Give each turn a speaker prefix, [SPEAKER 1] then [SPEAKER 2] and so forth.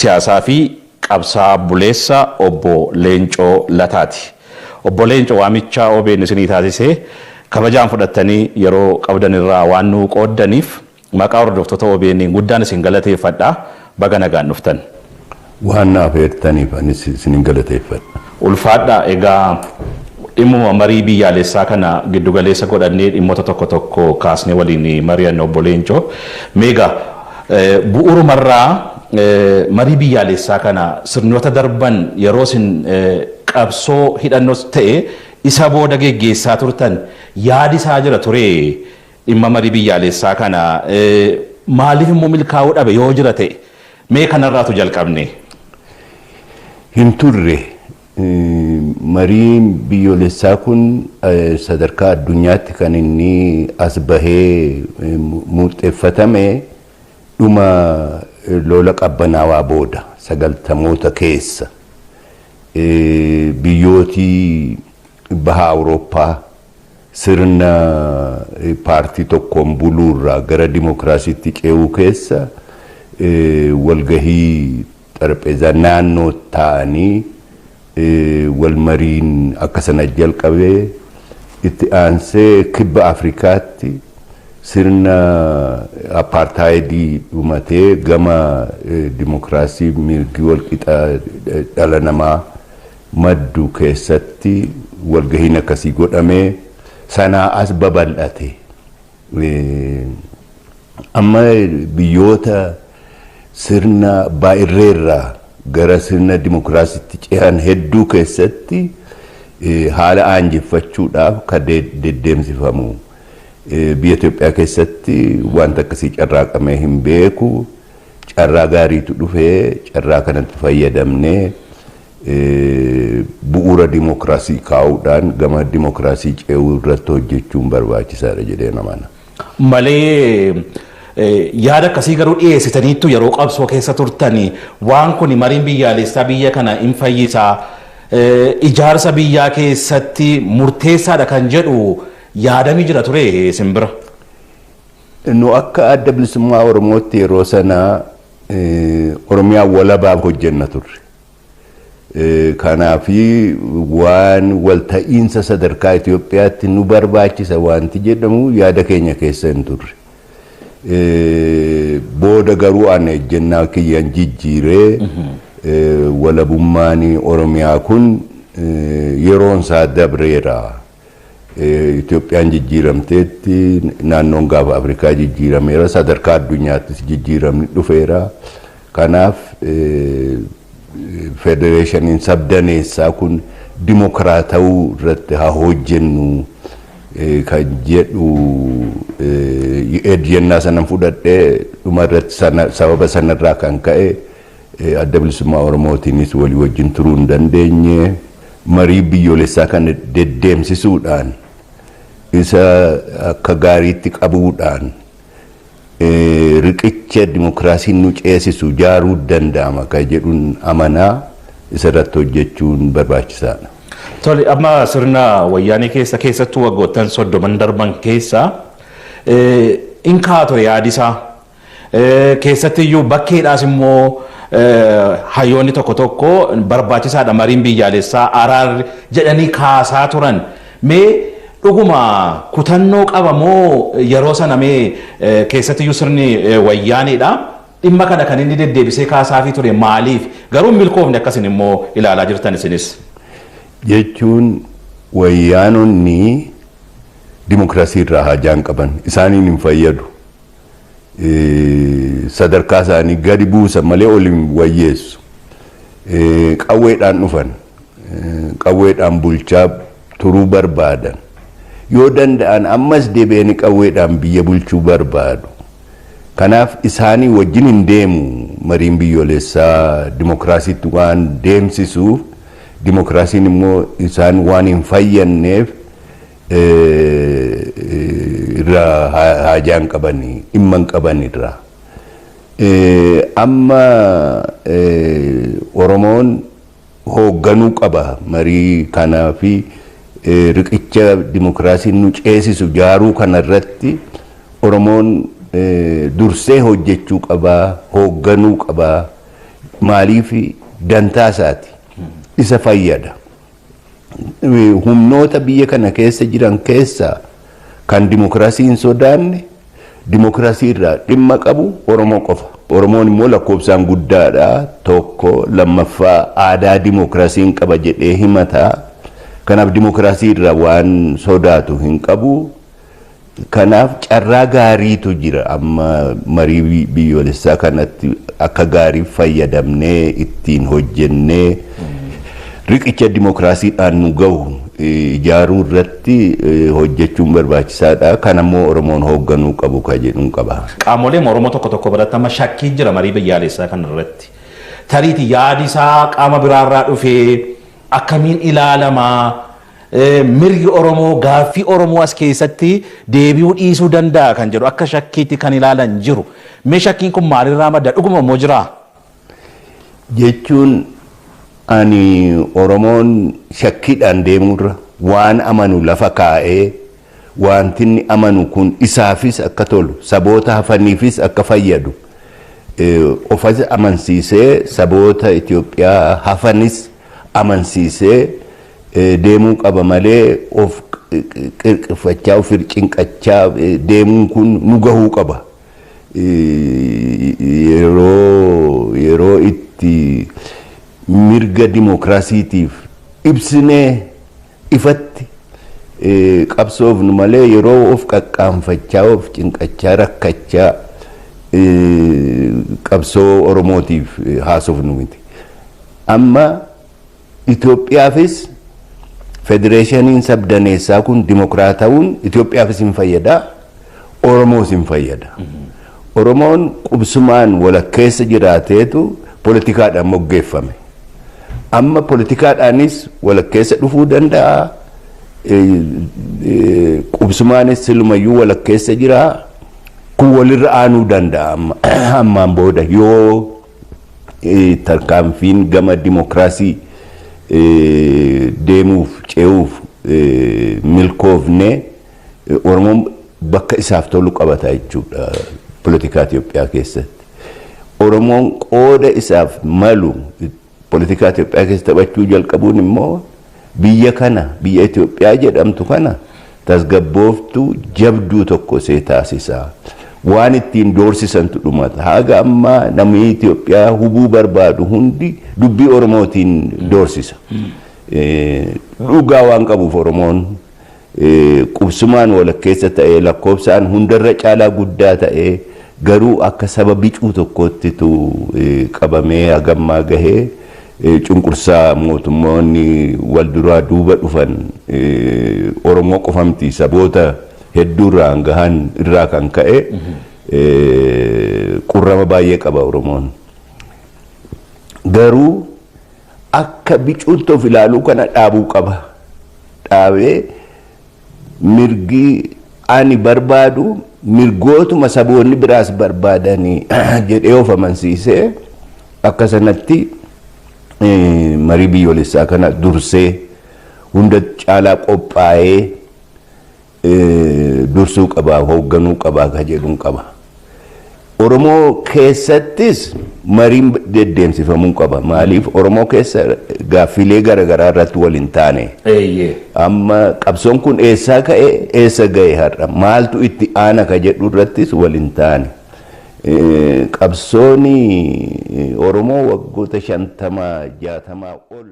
[SPEAKER 1] Siyaasaa fi qabsaa buleessa obbo Leencoo Lataati. Obbo Leencoo, waamicha OBN isinii taasisee kabajaan fudhattanii yeroo qabdan irraa waan nuu qooddaniif maqaa hordoftoota OBN guddaan isin galateeffadha. Baga nagaan dhuftan.
[SPEAKER 2] Waan naaf eertaniif anis isinin galateeffadha.
[SPEAKER 1] Ulfaadha. Egaa dhimmuma marii biyyaalessaa kana giddugaleessa godhannee dhimmoota tokko tokko kaasnee waliin mari'anne, obbo Leencoo. Meegaa bu'uurumarraa marii biyyaalessaa kana sirnoota darban yeroo isin qabsoo hidhannoos ta'e isa booda geggeessaa turtan yaadi isaa jira ture, dhimma marii biyyaalessaa kana maaliif immoo milkaa'uu dhabe yoo jira ta'e, mee kanarraatu jalqabne?
[SPEAKER 2] Hin turre. Mariin biyyoolessaa kun sadarkaa addunyaatti kan inni as bahee muuxxeeffatame dhuma lola qabbanaawaa booda 90moota keessa biyyootii baha Awurooppaa sirna paartii tokkoon buluurraa gara dimokiraasiitti ce'uu keessa walgahii xarapheezaa naannoo taa'anii wal mariin akka sana jalqabee, itti aansee kibba Afrikaatti sirna apartaayidii dhumatee gama dimokiraasii mirgi walqixa dhala namaa maddu keessatti walgahiin akkasii godhamee sanaa as babal'ate. Amma biyyoota sirna abbaa irreerraa gara sirna dimokiraasiitti cehan hedduu keessatti haala aanjeffachuudhaaf kan deddeemsifamu. Biyya Itoophiyaa keessatti wanta akkasii carraaqamee hin beeku. Carraa gaariitu dhufee, carraa kanatti fayyadamnee bu'uura dimokiraasii kaa'uudhaan gama dimokiraasii ce'uu irratti hojjechuun barbaachisaadha jedhee amana.
[SPEAKER 1] Malee yaada akkasii garuu dhiyeessitaniittu yeroo qabsoo keessa turtanii, waan kun mariin biyyaalessaa biyya kana hin fayyisaa, ijaarsa biyyaa keessatti murteessaadha kan jedhu yaadamii jira ture simbira?
[SPEAKER 2] Nu akka Adda Bilisummaa Oromootti yeroo sana Oromiyaa walabaaf hojjenna turre. Kanaafi waan walta'iinsa sadarkaa Itoophiyaatti nu barbaachisa wanti jedhamu yaada keenya keessa hin turre. Booda garuu ani ejjennaa kiyyaan jijjiiree, walabummaan Oromiyaa kun yeroon isaa dabreera. Itoophiyaan jijjiiramteetti, naannoon gaafa Afrikaa jijjiirameera, sadarkaa addunyaattis jijjiiramni dhufeera. Kanaaf federeeshiniin sabdaneessaa kun dimokiraatawuu irratti haa hojjennu kan jedhu ejjennaa sanan fudhadhee, dhuma irratti sababa sanarraa kan ka'e Adda Bilisummaa Oromootiinis walii wajjin turuu hin dandeenye. Marii biyyoolessaa kana deddeemsisuudhaan, isa akka gaariitti qabuudhaan riqicha dimokiraasiin nu ceesisu ijaaruu danda'ama kan jedhuun amanaa, isa irratti hojjechuun barbaachisaadha.
[SPEAKER 1] Tole, amma sirna wayyaanee keessa, keessattuu waggoottan 30n darban keessa in kaa ture yaadisaa. Keessatti iyyuu bakkeedhaas immoo hayyoonni tokko tokko barbaachisaadha mariin biyyaalessaa, araarri jedhanii kaasaa turan. Mee dhuguma kutannoo qaba moo yeroo sana, mee keessatti iyyuu sirni wayyaaneedha? Dhimma kana kan inni deddeebisee kaasaafii ture maaliif? Garuu milkoofne akkasin immoo ilaalaa jirtan isinis.
[SPEAKER 2] Jechuun wayyaanonni dimokiraasii irraa haajaan qaban isaaniin hin fayyadu. Sadarkaa isaanii gadi buusan malee ol hin wayyeessu. Qawweedhaan dhufan, qawweedhaan bulchaa turuu barbaadan. Yoo danda'an ammas deebi'anii qawweedhaan biyya bulchuu barbaadu. Kanaaf isaanii wajjin hin deemu mariin biyyoolessaa, dimokiraasiitti waan deemsisuuf, dimokiraasiin immoo isaan waan hin fayyadneef irraa haajaan qabanii, dhimma hin qaban irraa. Amma Oromoon hoogganuu qaba marii kanaa fi riqicha dimokiraasiin nu ceesisu jaaruu kana irratti Oromoon dursee hojjechuu qabaa, hoogganuu qabaa. Maaliif dantaa isaati isa fayyada. Humnoota biyya kana keessa jiran keessaa kan dimokiraasii hin sodaanne, dimokiraasii irraa dhimma qabu Oromoo qofa. Oromoon immoo lakkoofsaan guddaadha. Tokko lammaffaa aadaa dimokiraasii hin qaba jedhee himata. Kanaaf dimokiraasii irraa waan sodaatu hin qabu. Kanaaf carraa gaariitu jira amma marii biyyoolessaa kanatti akka gaarii fayyadamnee ittiin hojjennee riqicha dimokiraasiidhaan nu gahu ijaaruu irratti hojjechuun barbaachisaadha. Kan ammoo Oromoon hoogganuu qabu ka jedhuun qaba.
[SPEAKER 1] Qaamoleen Oromoo tokko tokko biratti amma shakkii jira marii biyyaalessaa kana irratti. Tariiti yaadi isaa qaama biraarraa dhufee akkamiin ilaalamaa, mirgi Oromoo, gaaffii Oromoo as keessatti deebi'uu dhiisuu danda'a kan jedhu akka shakkiitti kan ilaalan jiru. Mee shakkiin kun maalirraa madda? Dhuguma immoo jiraa?
[SPEAKER 2] Jechuun ani Oromoon shakkiidhaan deemuurra waan amanu lafa kaa'ee, wanti inni amanu kun isaafis akka tolu, saboota hafaniifis akka fayyadu, ofas amansiisee saboota Itoophiyaa hafanis amansiisee deemuu qaba malee of qirqirfachaa, of cinqachaa deemuun kun nu gahuu qaba. Yeroo itti mirga dimokiraasiitiif ibsinee ifatti qabsoofnu malee yeroo of qaqqaanfachaa, of cinqachaa, rakkachaa qabsoo Oromootiif haasofnu miti. Amma Itoophiyaafis federeeshiniin sabdaneessaa kun dimokiraata'uun Itoophiyaafis hin fayyada, Oromoos hin fayyada. Oromoon qubsumaan walakkeessa jiraateetu poolitikaadhaan moggeeffame. Amma poolitikaadhaanis walakkeessa dhufuu danda'a. Qubsumaanis silumayyuu walakkeessa jira. Kun walirra aanuu danda'a ammaan booda yoo tarkaanfiin gama dimokiraasii deemuuf ce'uuf milkoofne, Oromoon bakka isaaf tolu qabata jechuudha poolitikaa Itoophiyaa keessatti. Oromoon qooda isaaf malu poolitikaa Itoophiyaa keessa taphachuu jalqabuun immoo biyya kana, biyya Itoophiyaa jedhamtu kana, tasgabbooftuu jabduu tokko see taasisa. Waan ittiin doorsisantu dhumata. Haga ammaa namni Itoophiyaa hubuu barbaadu hundi dubbii Oromootiin doorsisa. Dhugaa waan qabuuf Oromoon qubsumaan walakkeessa ta'ee, lakkoofsaan hundarra caalaa guddaa ta'ee, garuu akka saba bicuu tokkottitu qabamee hagammaa gahee cunqursaa mootummoonni wal duraa duuba dhufan Oromoo qofa miti, saboota hedduurraan gahan irraa kan ka'e qurrama baay'ee qaba Oromoon. Garuu akka bicuutti of ilaaluu kana dhaabuu qaba. Dhaabee mirgi ani barbaadu mirgootuma saboonni biraas barbaadanii jedhee of amansiisee akka sanatti marii biyyoolessaa kana dursee hunda caalaa qophaa'ee dursuu qabaa, hoogganuu qabaa ka jedhuun qaba. Oromoo keessattis mariin deddeemsifamuu qaba. Maaliif Oromoo keessa gaaffilee garaagaraa irratti wal hin taane. Amma qabsoon kun eessaa ka'e, eessa ga'e, har'a maaltu itti aana ka jedhu irrattis wal hin taane. Qabsoon Oromoo waggoota 50 60 ol.